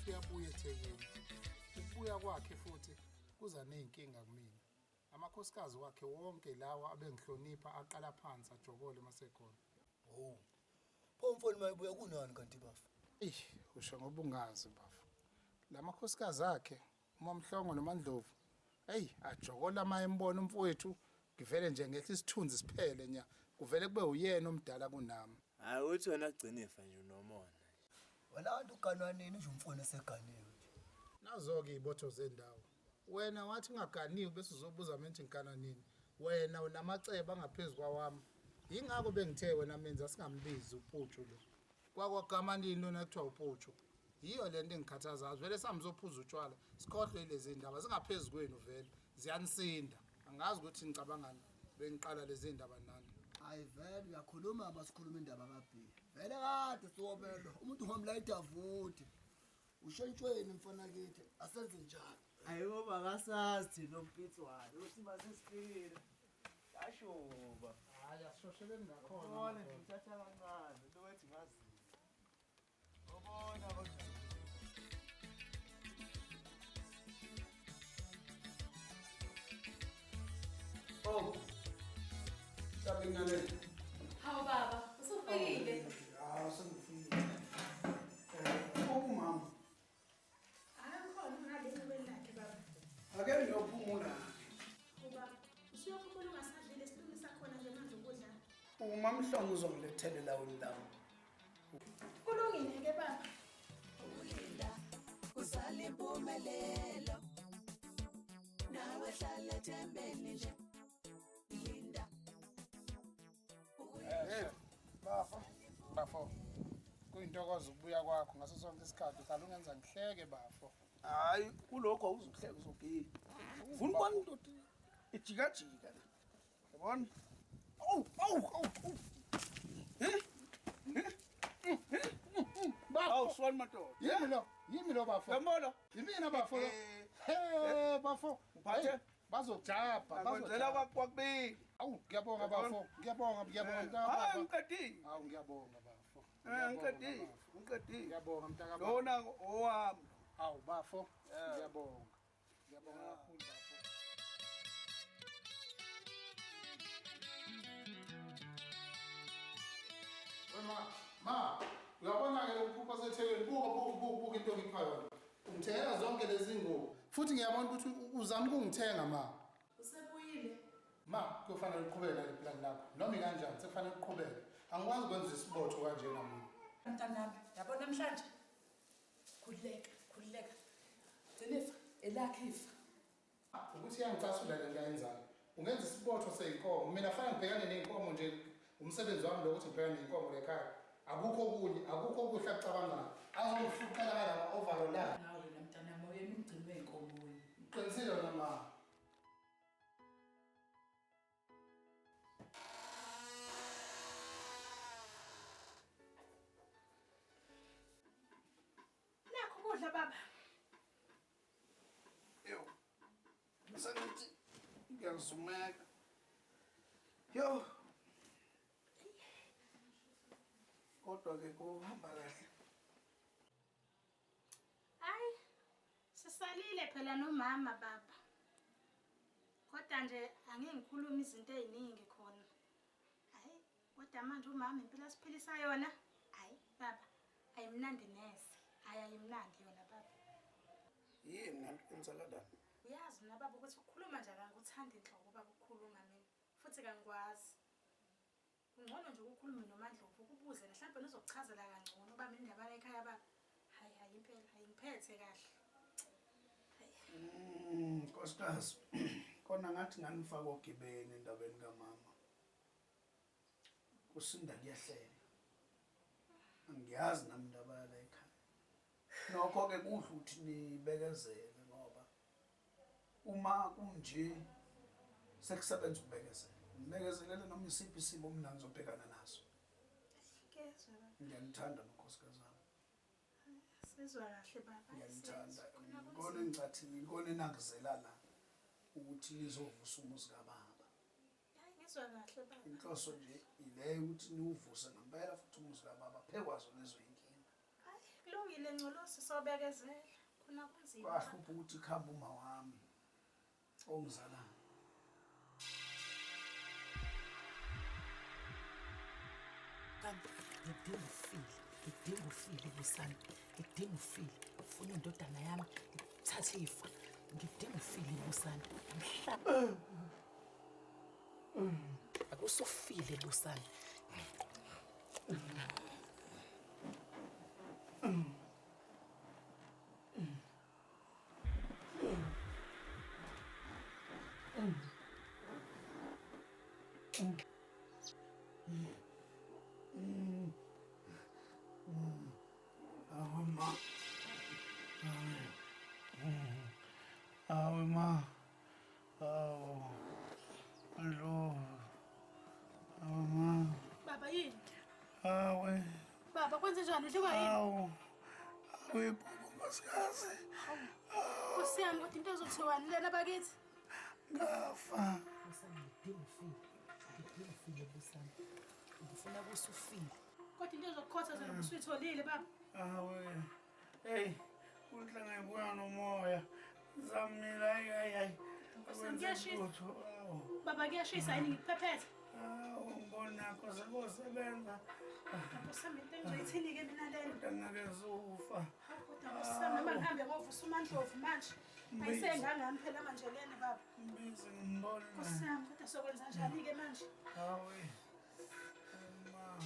ukuthi uyabuya eThekwini. Ukubuya kwakhe futhi kuza nezinkinga kumina. Amakhosikazi wakhe wonke lawa abengihlonipha aqala phansi ajokole masekhona. Oh. Pho mfowenu mayebuya kunani kanti bafo? Eyi, usho ngoba ungazi bafo. La makhosikazi akhe uMamhlongo noMaNdlovu eyi ajokola uma embona umfowethu ngivele nje ngehla isithunzi siphele nya kuvele kube uyena omdala kunami. Hayi uthi wena gcinifa nje unomona. Wena kanti uganwa nini nje umfowenu eseganiwe nje? Nazo-ke iy'botho zendawo. Wena wathi ungaganiwe bese uzobuza mina ukuthi ngigana nini. Wena unamacebo angaphezu kwawami. Yingakho bengithe wena menzi asingambizi uPutshu lo. Kwakwagama nini lona kuthiwa uPutshu? Yiyo le nto engikhathazayo. Vele sihambe sophuza utshwala sikhohlwe yilezi ndaba zingaphezu kwenu vele ziyanisinda. Angazi ukuthi nicabangani bengiqala lezi ndaba nani. Hayi vele uyakhuluma masikhuluma indaba kaBhiya. Vele kade siwomelwa umuntu ungamlayida futhi. Ushentshweni mfana kithi asenze njalo. Hayi ngoba akasazi thina ompitswane uthi mase sifikile. Yashuba. Hayi asishosheleni ngakhona. Ubona nje uthatha kancane into ethi ngazi. Ubona kodwa. Oh. Sabingalela. Hawu baba, usufikile. Hawu sengifikile. Eh, umama. Hayi khona ungale ncebeni lakhe baba. Ake ngiyophumula. Uba usuyophumula ungasadlile isitulo sakhona nje manje ukudla. Uma Mhlongo uzongilethele lawini lawo. Kulungile ke baba. Ulinda kuzala impumelelo nawe hlala ethembeni nje linda. Hey, bafo. Bafo. Kuyintokozo ukubuya kwakho ngaso sonke isikhathi uhlala ungenza ngihleke bafo. Hayi kulokho awuzukuhleka uzogiya. Ufuna ukubona indoda ijikajika la. Yabona? Awu awu awu. awu. Eh? Bafo. Awu swan madoda. Yimi lo, yimi lo bafo. Yabona? Yimina bafo lo. He bafo. Uphathe? Hey, Bazojabha, Akwenzela bazojabha. kwakubili. Awu ngiyabonga bafo. Ngiyabonga, ngiyabonga mntaka Hayi baba. ngiqedile. Awu ngiyabonga bafo. Eh Ngiyabonga, ngiqedile, bafo. ngiqedile. Ngiyabonga mntaka baba. Lona owami. Awu bafo. Ngiyabonga. Ngiyabonga kakhulu bafo. Wema, ma, uyabona ke umphupho osethekwini, buka buka buka buka into engipha yona. Ungithengela zonke lezi ngubo. Futhi ngiyabona ukuthi uzama ukungithenga ma. Usebuyile. Ma, kuyofanele uqhubeke nale plan lakho. Noma ikanjani, sekufanele uqhubeke. Angikwazi ukwenza isibotho kanjena mina. Mntanami, yabo namhlanje. Khululeka, khululeka. Gcinifa, elakhe ifa. Ukuthi iyangicasula le nto ayenzayo. Ungenza isibotho sey'nkomo. Mina fanele ngibhekane ney'nkomo nje umsebenzi wami lo ukuthi ngibhekane ney'nkomo la ekhaya. Akukho okunye, akukho okuhle akucabangayo. Azongifuqela ngalama overall la. Nawe wena mntanami uyena umgcini wey'nkomo wena. Uqinisile wena ma. Nakho ukudla baba. Yo. Sengithi ngiyazumeka. Yo. Kodwa ke kuhamba kahle. Hayi, sisalile phela nomama baba. Kodwa nje angeke ngikhulume izinto eziningi khona. Hayi, kodwa manje umama impilo asiphilisa yona. Hayi baba, ayimnandi neze. Hayi ayimnandi yona baba. Yini ngalokho kwenzakalani? Uyazi mina baba ukuthi ukukhuluma nje akangikuthandi nhlobo baba ukukhuluma mina. Futhi kangikwazi. Kungcono nje ukukhulume noMaNdlovu ukubuze mhlawumbe uzokuchazela kangcono uba mina indaba la ekhaya baba. Hayi hayi impela hayi ngiphethe kahle. Hayi. Nkosikazi, kona ngathi nganifaka ogibeni endabeni kamama. Kusinda kuyehlela. Angiyazi nami indaba yala ekhaya. Nokho ke kuhle ukuthi nibekezele ngoba uma kunje sekusebenza ukubekezela. Nibekezelele noma isiphi isimo mina ngizobhekana naso. Ngiyezwa baba. Ngiyanithanda makhosikazi ami. Sizwa kahle baba. Ngiyanithanda. Sizwa. Khona Ngikona kunzima. engicathi ngikona enakuzela la ukuthi nizovusa umuzi kababa. Hayi ngizwa kahle baba. Inhloso nje ileyo ukuthi niwuvuse ngempela futhi umuzi kababa phekwazo lezo inkinga. Hayi Kulungile Ngcolosi sobekezela. Khona kunzima. Kwahlupha ukuthi kuhambe uma wami ongizalayo. Kanti ngidinga ufile, ngidinga ufile Busani, ngidinga ufile. Ufuna indodana yami ithathe ifa. Ngidinga ufile Busani. Mhla Akusufile Busani. Awe ma. Awe ma. Awu. Ndlovu. Awe ma. Baba yini? Awe. Baba kwenze njani? Udliwa yini? Awu. Awe baba nkosikazi. Nkosi yami kodwa into ezothiwani lena bakithi? Ngafa. Busani ngidinga ufile. Ngidinga ufile Busani. Ngifuna kusufile. Kodwa into ezokukhotha zona usuyitholile baba. Awe. Hey, kunhlanga ngibuya nomoya. Zamile hayi hayi hayi. Kuyashisa. Lutho. Awu. Baba kuyashisa yini ngikuphephethe? Awu ngibona kosebenza. Nkosi yami into engizoyithini-ke mina lena? Kodwa ngake zufa. Hawu, Kodwa Nkosi yami noma ngihambe ngovusa uMandlovu manje. Ayisengangami phela manje lena baba. Mbize ngimbone. Nkosi yami kodwa sokwenza njani-ke manje? Awe. Ma.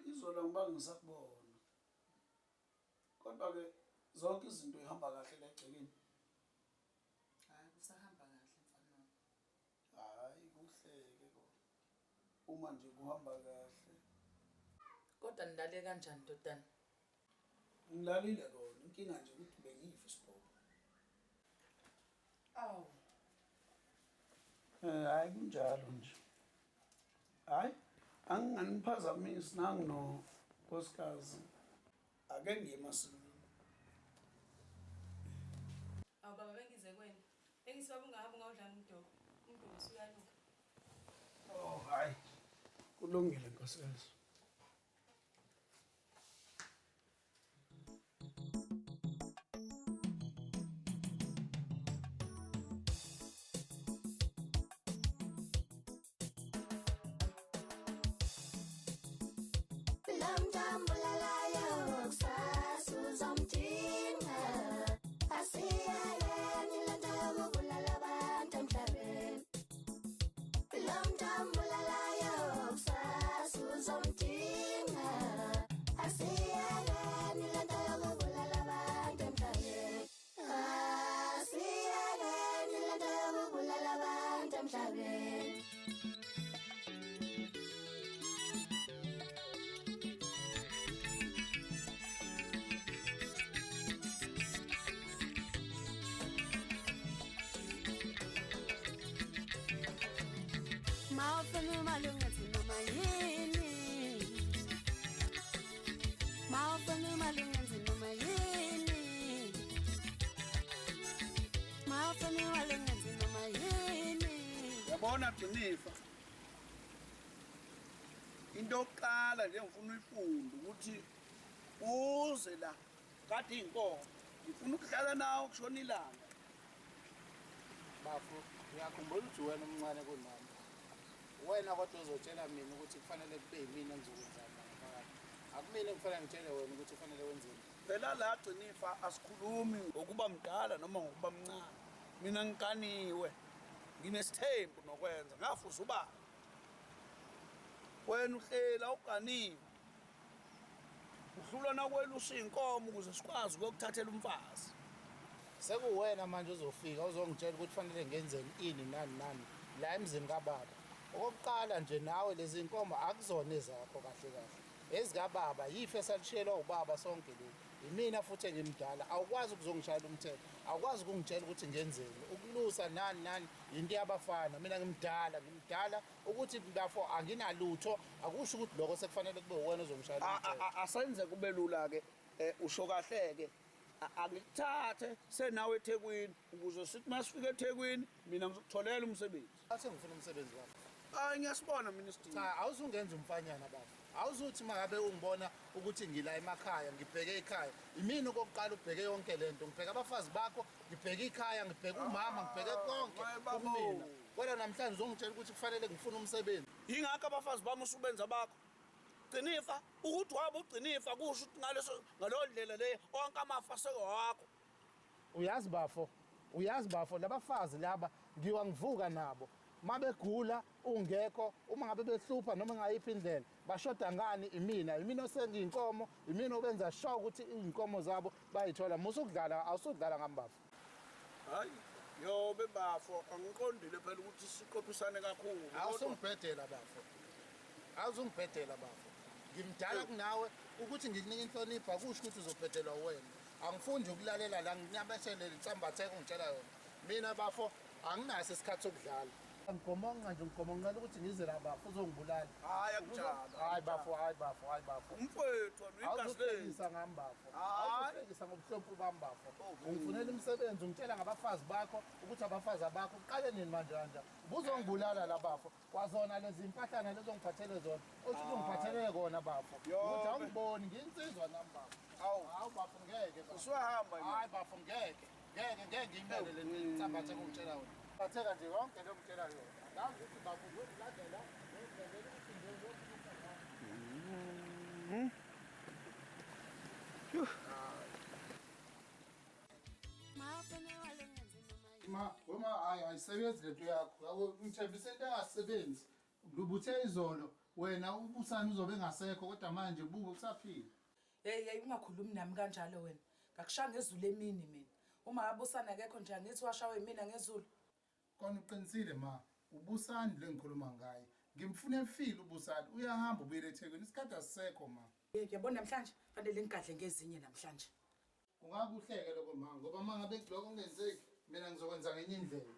Izolo ngiba ngisakubona. Kodwa ke zonke izinto ihamba kahle la egcekeni. Hayi kusahamba kahle mfana wami. Hayi kuhleke kona. Uma nje kuhamba kahle. Kodwa nilale kanjani ndodana? Ngilalile kona inkinga nje ukuthi bengifa isibhobo. Awu. Eh hayi kunjalo nje. Hayi anginganiphazamisi nangu no nkosikazi. Ake ngiye emasimini. Awu baba bengize kwena. Bengithi baba ungahamba ungawudlanga umdoko. Umdoko usuyanuka. Oh hayi. Kulungile nkosikazi. Yabona Gcinifa. Into yokuqala nje ngifuna uyifunde ukuthi uze la kade inkomo. Ngifuna ukudlala nawe kushona ilanga. Bafo, ngiyakhumbula ukuthi wena omncane kunami. Wena kodwa uzotshela mina ukuthi kufanele kube yimina engizokwenzani la ngaphakathi. Akumina kufanele ngitshele wena ukuthi kufanele wenzeni. Phela la Gcinifa asikhulumi ngokuba mdala noma ngokuba mncane. Mina ngikaniwe. Nginesithembu nokwenza ngafuza ubaba. Wena uhlela uganiwe. Uhlulwa nakwelusa inkomo ukuze sikwazi ukuyokuthathela umfazi. Sekuwena manje uzofika uzongitshela ukuthi kufanele ngenzeni ini nani nani la emzini kababa. Okokuqala nje nawe lezi nkomo akuzona ezakho kahle kahle. Ezikababa yife esalishiyelwa ubaba sonke leli. Imina futhi engimdala awukwazi ukuzongishayela umthetho. Awukwazi ukungitshela ukuthi ngenzeni. Ukulusa nani nani into yabafana. Mina ngimdala, ngimdala ukuthi bafo anginalutho akusho ukuthi lokho sekufanele kube uwena ozongishayela umthetho. Asenze kube lula ke usho kahle ke. Angikuthathe senawe eThekwini ukuze sithi masifika eThekwini mina ngizokutholela umsebenzi. Athe ngifuna umsebenzi wakho. Hayi ngiyasibona mina isidingo. Cha, awuzungenza umfanyana baba. Awuzuthi mangabe ungibona ukuthi ngila emakhaya, ngibheke ekhaya. Imini okokuqala ubheke yonke lento. Ngibheke abafazi bakho, ngibheke ikhaya, ngibheke umama, ngibheke konke kumina. Kodwa namhlanje uzongitshela ukuthi kufanele ngifune umsebenzi. Yingakho abafazi bami usubenza bakho. Gcinifa, ukuthi wabo ugcinifa kusho ukuthi ngaleso ngaleyo ndlela leyo onke amafa sekowakho. Uyazi bafo, uyazi bafo labafazi laba ngiwa ngivuka nabo. Mabegula ungekho, uma ngabe behlupha noma ngayiphi indlela, bashoda ngani imina, imina osengiyinkomo, imina obenza sure ukuthi izinkomo zabo bayithola. Musa ukudlala, awusudlala ngami bafo. Hayi, yobe bafo, angiqondile phela ukuthi siqophisane kakhulu. Awusungibhedela bafo. Awusungibhedela bafo. Ngimdala kunawe ukuthi ngikunika inhlonipho akusho ukuthi uzobhedelwa wena. Angifundi ukulalela la nginyameshele licambatheka ungitshela yona. Mina bafo anginaso isikhathi sokudlala. Ngigomonqa nje ngigomonqela ukuthi ngize la bafo uzongibulala. Hayi akunjalo. Hayi bafo, hayi bafo, hayi bafo. Umfowethu wena uyigazi lethu. Awuzohlekisa ngami bafo. Awuzohlekisa ngobuhlophu bami bafo. Ungifunela umsebenzi ungitshela ngabafazi bakho ukuthi abafazi abakho uqale nini manje kanje. Ubuzongibulala la bafo. Kwazona lezi impahlana lezo ngiphathele zona. Othi ungiphathelele kona bafo. Ukuthi awungiboni ngiyinsizwa nami bafo. Awu. Hawu bafo ngeke. bafo. Usuhamba nje. Hayi bafo ngeke. Ngeke ngeke ngiyimele le nsambathe ngikutshela wena. Batheka nje yonke le ngitshela yona. Angazi ukuthi bafo uzokulandela ngendlela ukuthi nje uzokhuluma ngami. Ma, wema hayi ayisebenzi lento yakho. Yabo ngithembise into engasebenzi. Ngibuthe izolo wena ubusani uzobe engasekho kodwa manje buka usaphila. Hey hey ungakhulumi nami kanjalo wena. Ngakushaya ngezulu emini mina. Uma abusana akekho nje angithi washawe yimina ngezulu. Kona uqinisile ma, ubusani le ngikhuluma ngaye. Ngimfuna efile ubusani. Uyahamba ubuyele eThekwini isikhathi asisekho ma. Hey uyabona namhlanje fanele ngigadle ngezinye namhlanje. Kungakuhleke lokho ma ngoba uma ngabe lokho kungenzeki mina ngizokwenza ngenye indlela.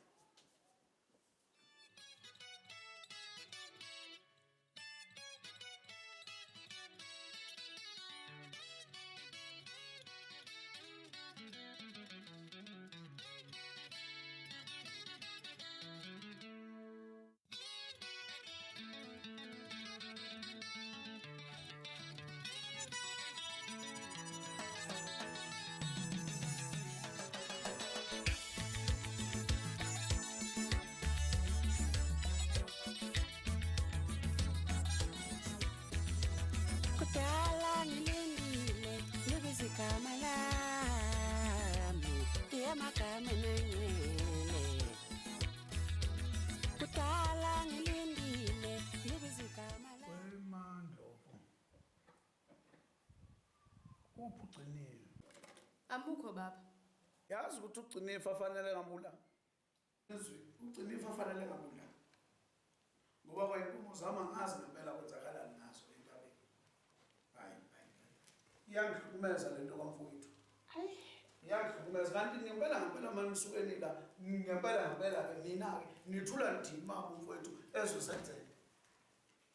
Kudala ngilindile libiza igama lami amagama nengcwele. Kudala ngilindile libiza igama lami. WeMandlovu. Uphi ugcinile? Amukho baba. Yazi ukuthi ugcinifa fanele ngabula. Ezwi, ugcinifa fanele ngabula. Ngoba kwayinkomo zami angazi ngempela kwenzakalani ngazo entabeni. Hayi, hayi. Iyangihlukumeza lento kamfowethu. Ayi, Iyangihlukumeza kanti ngempela ngempela manje nisukeni la ngempela ngempela ke nina ke nithula ndima kumfowethu ezosenzeka.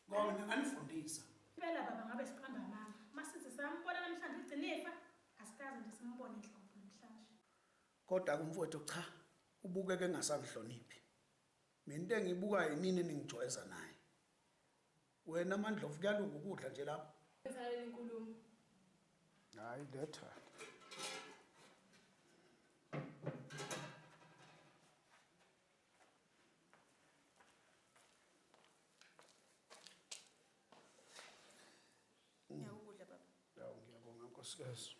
Ngoba mina nganifundisa. impela baba ngabe siqamba amanga. Masithi sambona namhlanje ugcinifa, asikaze nje simbone nhlobo namhlanje. Kodwa kumfowethu cha, ubukeke engasangihloniphi. Mina into engiyibukayo yinini eningijwayeza naye. Wena Mandlovu kuyalunga ukudla nje lapho. Ngisalele inkulumo. Hayi letha. Ngiyakudla baba. Yawu ngiyabonga nkosikazi.